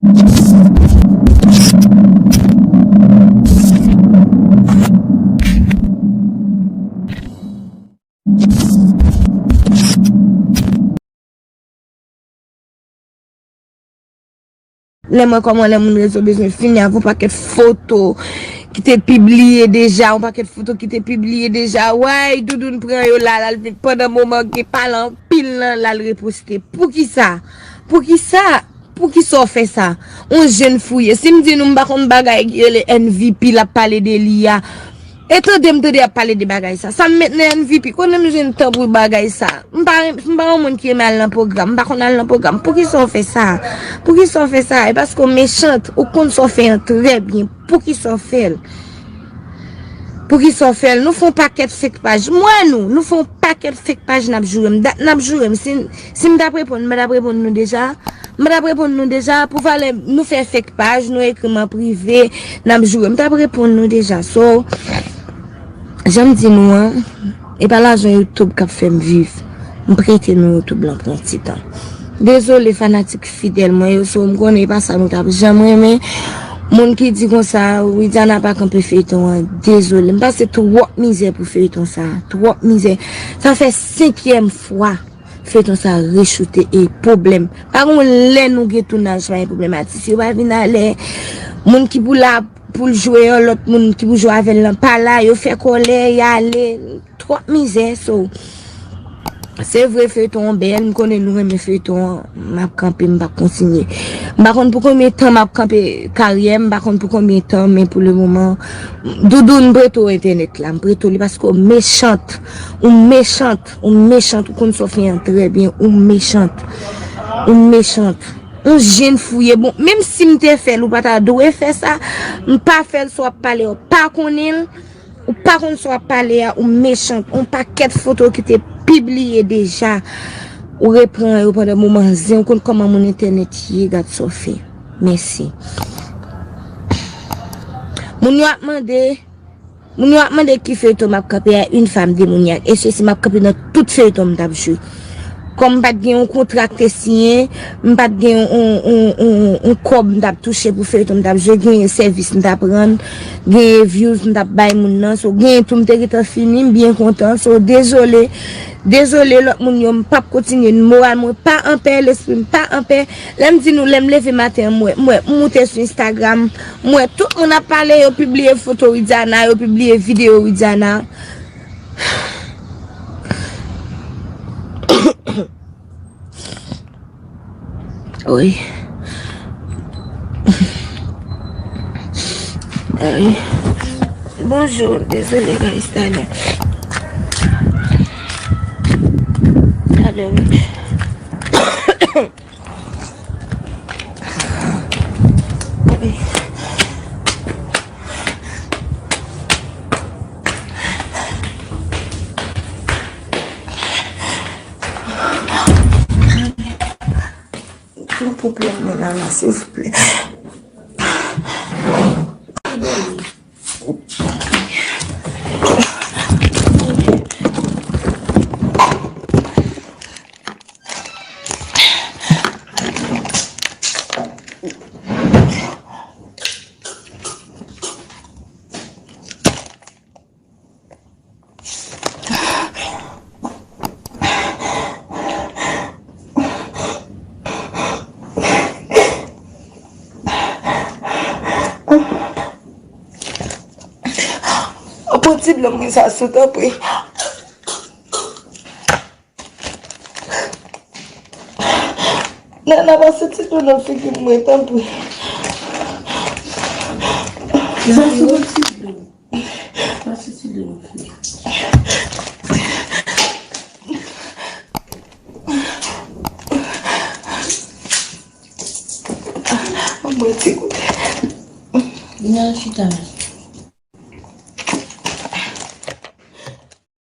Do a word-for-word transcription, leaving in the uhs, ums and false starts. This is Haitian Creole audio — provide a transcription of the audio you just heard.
Lè mwen kòman lè moun rezo bezwen fini avè yon pakèt foto ki te pibliye deja, yon pakèt foto ki te pibliye deja. Way, Doudoun pran yo la, l al vin pandan moman gen pale anpil nan, l al reposte. Poukisa? Poukisa? Poukisa w fè sa? On jèn fouye. Si m di nou m pa konn bagay ki rele M V P, l ap pale de li a. E tande m tande y ap pale de bagay sa. Sa m met nan M V P, konnen m jwenn tan pou bagay sa. M pa, m pa yon moun ki renmen al nan pwogram, m pa konn al nan pwogram. Poukisa w fè sa? Poukisa w fè sa? E paske w mechant, ou konn sa w fè an trè byen. Poukisa w fè l? Poukisa w fè l? Nou fè yon pakèt fake paj. M wè nou, nou fè yon pakèt fake paj n ap joure m. Dat n ap joure m. Si, si m t ap reponn, m pa t ap reponn nou deja. M pa t ap reponn nou deja. Pou valè, nou fè fake paj, nou ekri m an prive, n ap joure. M t ap reponn nou deja. So, jan m di nou an, e pa lajan YouTube k ap fè m viv. M prete nou YouTube lan pou yon ti tan. Dezole fanatik fidèl mwen yo, so m konnen e pa sa nou t ap janm renmen. Moun ki di konsa, Widiana pa kanpe feyton an, dezole. M pase twòp mizè pou feyton sa, twòp mizè. Sa fè senkyèm fwa feyton sa rechoute e pwoblèm. Pa gon lè nou gen tounaj pa gen pwoblèm, atis yo pa vin alè. Moun ki pou la pou l jwe an, lòt moun ki pou jwe avè l lan pa la, yo fè kòlè, y ale. Twòp mizè, so. Se vre feyton an bèl, m konnen nou renmen feyton an, m ap kanpe, m p ap kontinye. M pa konn pou konbyen tan m ap kanpe karyè m, m pa konn pou konbyen tan, men pou le moman, Doudoun, m prete w entènèt la, m prete w li paske w mechant, ou mechant, ou mechant, ou konn sa w fè an trè byen, ou mechant, ou mechant. Ou jèn fouye, bon, menm si m te fè l, ou pa ta dwe fè sa, m pa fè l, sa w ap pale, w pa konnen l, Ou pa konn sa w ap pale a, ou mechant. On pakèt foto ki te pibliye deja. Ou repran yo pandan moman zen, ou konn kòman moun entènèt ye, gad sa w fè. Mèsi. Moun yo ap mande, moun yo ap mande ki feyton m ap kanpe a, une femme démoniaque. E se si m ap kanpe nan tout feyton m t ap jwe. Kòm m pa t gen yon kontra k te siyen, m pa t gen yon, yon, yon, yon, yon kòb m t ap touche pou feyton m t ap jwe, genyen sèvis m t ap rann, genyen views m t ap bay moun nan. So, genyen tou m te gentan fini, m byen kontan. So, dezole, dezole lòt moun yo, m p ap kontinye, moral mwen pa anpè, lespri m pa anpè. Lè m di nou, lè m leve maten an, m wè, m wè, m moute sou Instagram, m wè tout moun ap pale, yo pibliye foto Widiana, yo pibliye videyo Widiana. Wi. Wi. Bonjou, dezole, guys, talè. Talè, wi. Yon pwoblèm mwen la, la, silvouplè. Pran ti dlo mwen sa sou, tanpri. Nana, pase ti dlo nan figi mwen, tanpri. Zanmi, pran ti dlo. Pase ti dlo nan figi. Mwen ti goute. Vin al chita la.